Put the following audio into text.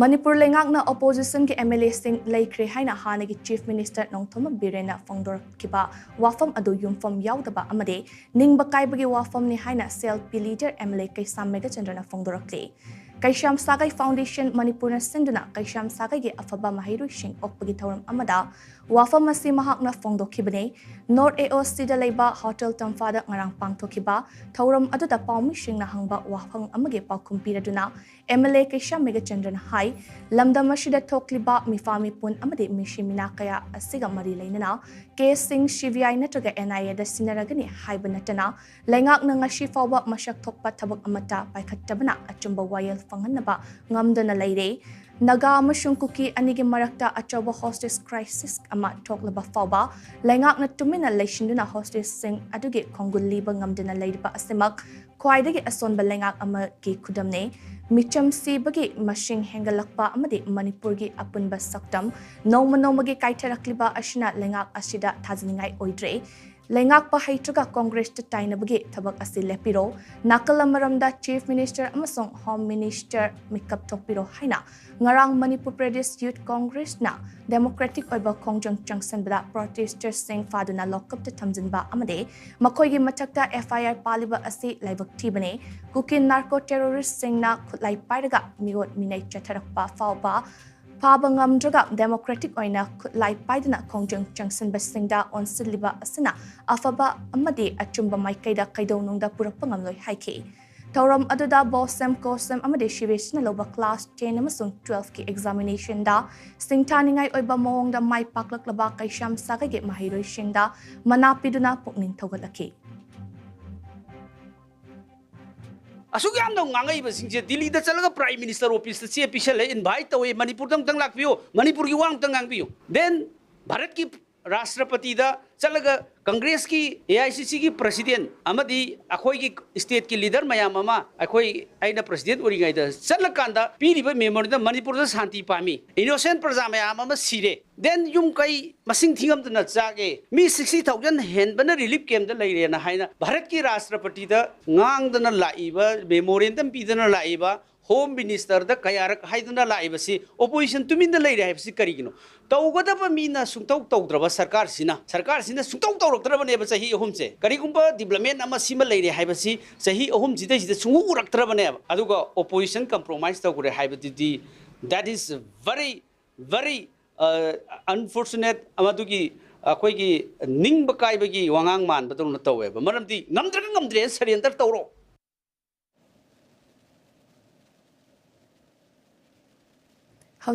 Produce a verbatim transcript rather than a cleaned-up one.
ꯃꯅꯤꯄꯨꯔ ꯂꯩꯉꯥꯛꯅ ꯑꯣꯄꯣꯖꯤꯁꯟꯒꯤ M L ꯑꯦꯁꯤꯡ ꯂꯩꯈ꯭ꯔꯦ ꯍꯥꯏꯅ ꯍꯥꯟꯅꯒꯤ ꯆꯤꯐ ꯃꯤꯅꯤꯁꯇꯔ ꯅꯣꯡꯊꯣꯝꯕꯝ ꯕꯤꯔꯦꯟꯅ ꯐꯣꯡꯗꯣꯔꯛꯈꯤꯕ ꯋꯥꯐꯝ ꯑꯗꯨ ꯌꯨꯝꯐꯝ ꯌꯥꯎꯗꯕ ꯑꯃꯗꯤ ꯅꯤꯡꯕ ꯀꯥꯏꯕꯒꯤ ꯋꯥꯐꯝꯅꯤ ꯍꯥꯏꯅ C L P leader M L A Keisham ꯃꯦꯘꯆꯟꯗ꯭ꯔꯅ ꯐꯣꯡꯗꯣꯔꯛꯂꯤ꯫ ꯀꯩꯁꯥꯝ ꯁꯥꯒꯩ ꯐꯥꯎꯟꯗꯦꯁꯟ ꯃꯅꯤꯄꯨꯔꯅ ꯁꯤꯟꯗꯨꯅ ꯀꯩꯁꯥꯝ ꯁꯥꯒꯩꯒꯤ ꯑꯐꯕ ꯃꯍꯩꯔꯣꯏꯁꯤꯡ ꯑꯣꯛꯄꯒꯤ ꯊꯧꯔꯝ ꯑꯃꯗ ꯋꯥꯐꯝ ꯑꯁꯤ ꯃꯍꯥꯛꯅ ꯐꯣꯡꯗꯣꯛꯈꯤꯕꯅꯤ꯫ ꯅꯣꯔꯠ ꯑꯦ ꯑꯣ ꯁꯤꯗ ꯂꯩꯕ ꯍꯣꯇꯦꯜ ꯇꯝꯐꯥꯗ ꯉꯔꯥꯡ ꯄꯥꯡꯊꯣꯛꯈꯤꯕ ꯊꯧꯔꯝ ꯑꯗꯨꯗ ꯄꯥꯎꯃꯤꯁꯤꯡꯅ ꯍꯪꯕ ꯋꯥꯐꯝ ꯑꯃꯒꯤ ꯄꯥꯎꯈꯨꯝ ꯄꯤꯔꯗꯨꯅ ꯑꯦꯝ ꯑꯦꯜ ꯑꯦ ꯀꯩꯁꯥꯝ ꯃꯦꯘꯆꯟꯗ꯭ꯔꯅ ꯍꯥꯏ, ꯂꯝꯗꯝ ꯑꯁꯤꯗ ꯊꯣꯛꯂꯤꯕ ꯃꯤꯐꯥ ꯃꯤꯄꯨꯟ ꯑꯃꯗꯤ ꯃꯤꯁꯤ ꯃꯤꯅꯥ ꯀꯌꯥ ꯑꯁꯤꯒ ꯃꯔꯤ ꯂꯩꯅꯅ ꯀꯦꯁꯁꯤꯡ ꯁꯤ ꯕꯤ ꯑꯥꯏ ꯅꯠꯇ꯭ꯔꯒ ꯑꯦꯟ ꯑꯥꯏ ꯑꯦꯗ ꯁꯤꯟꯅꯔꯒꯅꯤ ꯍꯥꯏꯕ ꯅꯠꯇꯅ ꯂꯩꯉꯥꯛꯅ ꯉꯁꯤ ꯐꯥꯎꯕ ꯃꯁꯛ ꯊꯣꯛꯄ ꯊꯕꯛ ꯑꯃꯠꯇ ꯄꯥꯏꯈꯠꯇꯕꯅ ꯑꯆꯨꯝꯕ ꯋꯥꯌꯦꯜ ꯐꯪꯍꯟꯅꯕ ꯉꯝꯗꯅ ꯂꯩꯔꯦ꯫ ꯅꯥꯒꯥ ꯑꯃꯁꯨꯡ ꯀꯨꯀꯤ ꯑꯅꯤꯒꯤ ꯃꯔꯛꯇ ꯑꯆꯧꯕ ꯍꯣꯁꯇꯦꯖ ꯀ꯭ꯔꯥꯏꯁꯤꯁ ꯑꯃ ꯊꯣꯛꯂꯕ ꯐꯥꯎꯕ ꯂꯩꯉꯥꯛꯅ ꯇꯨꯃꯤꯟꯅ ꯂꯩꯁꯤꯟꯗꯨꯅ ꯍꯣꯁꯇꯦꯖꯁꯤꯡ ꯑꯗꯨꯒꯤ ꯈꯣꯡꯒꯨꯜ ꯂꯤꯕ ꯉꯝꯗꯅ ꯂꯩꯔꯤꯕ ꯑꯁꯤꯃꯛ ꯈ꯭ꯋꯥꯏꯗꯒꯤ ꯑꯁꯣꯟꯕ ꯂꯩꯉꯥꯛ ꯑꯃꯒꯤ ꯈꯨꯗꯝꯅꯤ꯫ ꯃꯤꯆꯝ ꯁꯤꯕꯒꯤ ꯃꯁꯤꯡ ꯍꯦꯟꯒꯠꯂꯛꯄ ꯑꯃꯗꯤ ꯃꯅꯤꯄꯨꯔꯒꯤ ꯑꯄꯨꯟꯕ ꯁꯛꯇꯝ ꯅꯣꯡꯃ ꯅꯣꯡꯃꯒꯤ ꯀꯥꯏꯊꯔꯛꯂꯤꯕ ꯑꯁꯤꯅ ꯂꯩꯉꯥꯛ ꯑꯁꯤꯗ ꯊꯥꯖꯅꯤꯡꯉꯥꯏ ꯑꯣꯏꯗ꯭ꯔꯦ꯫ ꯂꯩꯉꯥꯛꯄ ꯍꯩꯇ꯭ꯔꯒ ꯀꯣꯡꯒ꯭ꯔꯦꯁꯇ ꯇꯥꯏꯅꯕꯒꯤ ꯊꯕꯛ ꯑꯁꯤ ꯂꯦꯞꯄꯤꯔꯣ꯫ ꯅꯥꯀꯜ ꯑꯃꯔꯣꯝꯗ ꯆꯤꯐ ꯃꯤꯅꯤꯁꯇꯔ ꯑꯃꯁꯨꯡ ꯍꯣꯝ ꯃꯤꯅꯤꯁꯇꯔ ꯃꯤꯀꯞ ꯊꯣꯛꯄꯤꯔꯣ ꯍꯥꯏꯅ ꯉꯔꯥꯡ ꯃꯅꯤꯄꯨꯔ ꯄ꯭ꯔꯗꯦꯁ ꯌꯨꯠ ꯀꯣꯡꯒ꯭ꯔꯦꯁꯅ ꯗꯦꯃꯣꯀ꯭ꯔꯦꯇꯤꯛ ꯑꯣꯏꯕ ꯈꯣꯡꯖꯪ ꯆꯪꯁꯤꯟꯕꯗ ꯄ꯭ꯔꯣꯇꯦꯁꯇꯔꯁꯤꯡ ꯐꯥꯗꯨꯅ ꯂꯣꯀꯞꯇ ꯊꯝꯖꯤꯟꯕ ꯑꯃꯗꯤ ꯃꯈꯣꯏꯒꯤ ꯃꯊꯛꯇ ꯑꯦꯐ ꯑꯥꯏ ꯑꯥꯔ ꯄꯥꯜꯂꯤꯕ ꯑꯁꯤ ꯂꯥꯏꯕꯛ ꯊꯤꯕꯅꯤ꯫ ꯀꯨꯀꯤ ꯅꯥꯔꯀꯣ ꯇꯦꯔꯣꯔꯤꯁ꯭ꯠꯁꯤꯡꯅ ꯈꯨꯠꯂꯥꯏ ꯄꯥꯏꯔꯒ ꯃꯤꯑꯣꯠ ꯃꯤꯅꯩ ꯆꯠꯊꯔꯛꯄ ꯐꯥꯎꯕ ꯐꯥꯕ ꯉꯝꯗ꯭ꯔꯒ ꯗꯦꯃꯣꯀ꯭ꯔꯦꯇꯤꯛ ꯑꯣꯏꯅ ꯈꯨꯠꯂꯥꯏ ꯄꯥꯏꯗꯨꯅ ꯈꯣꯡꯖꯪ ꯆꯪꯁꯤꯟꯕꯁꯤꯡꯗ ꯑꯣꯟꯁꯤꯜꯂꯤꯕ ꯑꯁꯤꯅ ꯑꯐꯕ ꯑꯃꯗꯤ ꯑꯆꯨꯝꯕ ꯃꯥꯏꯀꯩꯗ ꯀꯩꯗꯧꯅꯨꯡꯗ ꯄꯨꯔꯛꯄ ꯉꯝꯂꯣꯏ ꯍꯥꯏꯈꯤ꯫ ꯊꯧꯔꯝ ꯑꯗꯨꯗ ꯕꯣꯁꯦꯝ, ꯀꯣꯁꯦꯝ ꯑꯃꯗꯤ ꯁꯤꯕꯦꯁꯤꯅ ꯂꯧꯕ ꯀ꯭ꯂꯥꯁ ꯇꯦꯟ ꯑꯃꯁꯨꯡ ꯇꯨꯋꯦꯜꯐꯀꯤ ꯑꯦꯛꯖꯥꯃꯤꯅꯦꯁꯟꯗ ꯁꯤꯡꯊꯥꯅꯤꯡꯉꯥꯏ ꯑꯣꯏꯕ ꯃꯑꯣꯡꯗ ꯃꯥꯏ ꯄꯥꯛꯂꯛꯂꯕ ꯀꯩꯁꯥꯝ ꯁꯥꯒꯩꯒꯤ ꯃꯍꯩꯔꯣꯏꯁꯤꯡꯗ ꯃꯅꯥ ꯄꯤꯗꯨꯅ ꯄꯨꯛꯅꯤꯡ ꯊꯧꯒꯠꯂꯛꯈꯤ꯫ ꯑꯁꯨꯛ ꯌꯥꯝꯅ ꯉꯥꯡꯉꯛꯏꯕꯁꯤꯡꯁꯦ ꯗꯤꯜꯂꯤꯗ ꯆꯠꯂꯒ ꯄ꯭ꯔꯥꯏꯝ ꯃꯤꯅꯤꯁꯇꯔ ꯑꯣꯐꯤꯁꯇ ꯆꯦ ꯄꯤꯁꯜꯂꯦ, ꯏꯟꯚꯥꯏꯠ ꯇꯧꯋꯦ, ꯃꯅꯤꯄꯨꯔꯗ ꯑꯃꯨꯛꯇꯪ ꯂꯥꯛꯄꯤꯌꯨ, ꯃꯅꯤꯄꯨꯔꯒꯤ ꯋꯥ ꯑꯃꯨꯛꯇꯪ ꯉꯥꯡꯕꯤꯌꯨ꯫ ꯗꯦꯟ ꯚꯥꯔꯠꯀꯤ ꯔꯥꯁꯇ꯭ꯔꯄꯇꯤꯗ ꯆꯠꯂꯒ ꯀꯪꯒ꯭ꯔꯦꯁꯀꯤ, ꯑꯦ ꯑꯥꯏ ꯁꯤ ꯁꯤꯒꯤ ꯄ꯭ꯔꯁꯤꯗꯦꯟ ꯑꯃꯗꯤ ꯑꯩꯈꯣꯏꯒꯤ ꯁ꯭ꯇꯦꯠꯀꯤ ꯂꯤꯗꯔ ꯃꯌꯥꯝ ꯑꯃ, ꯑꯩꯈꯣꯏ, ꯑꯩꯅ ꯄ꯭ꯔꯁꯤꯗꯦꯟ ꯑꯣꯏꯔꯤꯉꯩꯗ ꯆꯠꯂꯀꯥꯟꯗ ꯄꯤꯔꯤꯕ ꯃꯦꯃꯣꯔꯦꯟꯗꯝ, "ꯃꯅꯤꯄꯨꯔꯗ ꯁꯥꯟꯇꯤ ꯄꯥꯝꯃꯤ, ꯏꯅꯣꯁꯦꯟ ꯄ꯭ꯔꯖꯥ ꯃꯌꯥꯝ ꯑꯃ ꯁꯤꯔꯦ, ꯗꯦꯟ ꯌꯨꯝ ꯀꯩ ꯃꯁꯤꯡ ꯊꯤꯉꯝꯗꯅ ꯆꯥꯛꯑꯦ, ꯃꯤ ꯁꯤꯛꯁꯇꯤ ꯊꯥꯎꯖꯟ ꯍꯦꯟꯕꯅ ꯔꯤꯂꯤꯐ ꯀꯦꯝꯗ ꯂꯩꯔꯦꯅ" ꯍꯥꯏꯅ ꯚꯥꯔꯠꯀꯤ ꯔꯥꯁꯇ꯭ꯔꯄꯇꯤꯗ ꯉꯥꯡꯗꯅ ꯂꯥꯛꯏꯕ, ꯃꯦꯃꯣꯔꯦꯟꯗꯝ ꯄꯤꯗꯅ ꯂꯥꯛꯏꯕ, ꯍꯣꯝ ꯃꯤꯅꯤꯁꯇꯔꯗ ꯀꯌꯥꯔꯛ ꯍꯥꯏꯗꯨꯅ ꯂꯥꯛꯏꯕꯁꯤ, ꯑꯣꯄꯣꯖꯤꯁꯟ ꯇꯨꯃꯤꯟꯅ ꯂꯩꯔꯦ ꯍꯥꯏꯕꯁꯤ ꯀꯔꯤꯒꯤꯅꯣ? ꯇꯧꯒꯗꯕ ꯃꯤꯅ ꯁꯨꯡꯇꯧ ꯇꯧꯗ꯭ꯔꯕ ꯁꯔꯀꯥꯔꯁꯤꯅ, ꯁꯔꯀꯥꯔꯁꯤꯅ ꯁꯨꯡꯇꯧ ꯇꯧꯔꯛꯇ꯭ꯔꯕꯅꯦꯕ ꯆꯍꯤ ꯑꯍꯨꯝꯁꯦ꯫ ꯀꯔꯤꯒꯨꯝꯕ ꯗꯤꯕ꯭ꯂꯞꯃꯦꯟ ꯑꯃ ꯁꯤꯃ ꯂꯩꯔꯦ ꯍꯥꯏꯕꯁꯤ ꯆꯍꯤ ꯑꯍꯨꯝꯁꯤꯗꯩꯁꯤꯗ ꯁꯨꯡꯎ ꯎꯔꯛꯇ꯭ꯔꯕꯅꯦꯕ꯫ ꯑꯗꯨꯒ ꯑꯣꯄꯣꯖꯤꯁꯟ ꯀꯝꯄ꯭ꯔꯣꯃꯥꯏꯁ ꯇꯧꯈ꯭ꯔꯦ ꯍꯥꯏꯕꯗꯨꯗꯤ, that is very, very unfortunate꯫ ꯃꯗꯨꯒꯤ ꯑꯩꯈꯣꯏꯒꯤ ꯅꯤꯡꯕ ꯀꯥꯏꯕꯒꯤ ꯋꯥꯉꯥꯡ ꯃꯥꯟꯕꯗꯧꯅ ꯇꯧꯋꯦꯕ꯫ ꯃꯔꯝꯗꯤ ꯉꯝꯗ꯭ꯔꯒ ꯉꯝꯗ꯭ꯔꯦ, ꯁꯔꯦꯟꯗꯔ ꯇꯧꯔꯣ꯫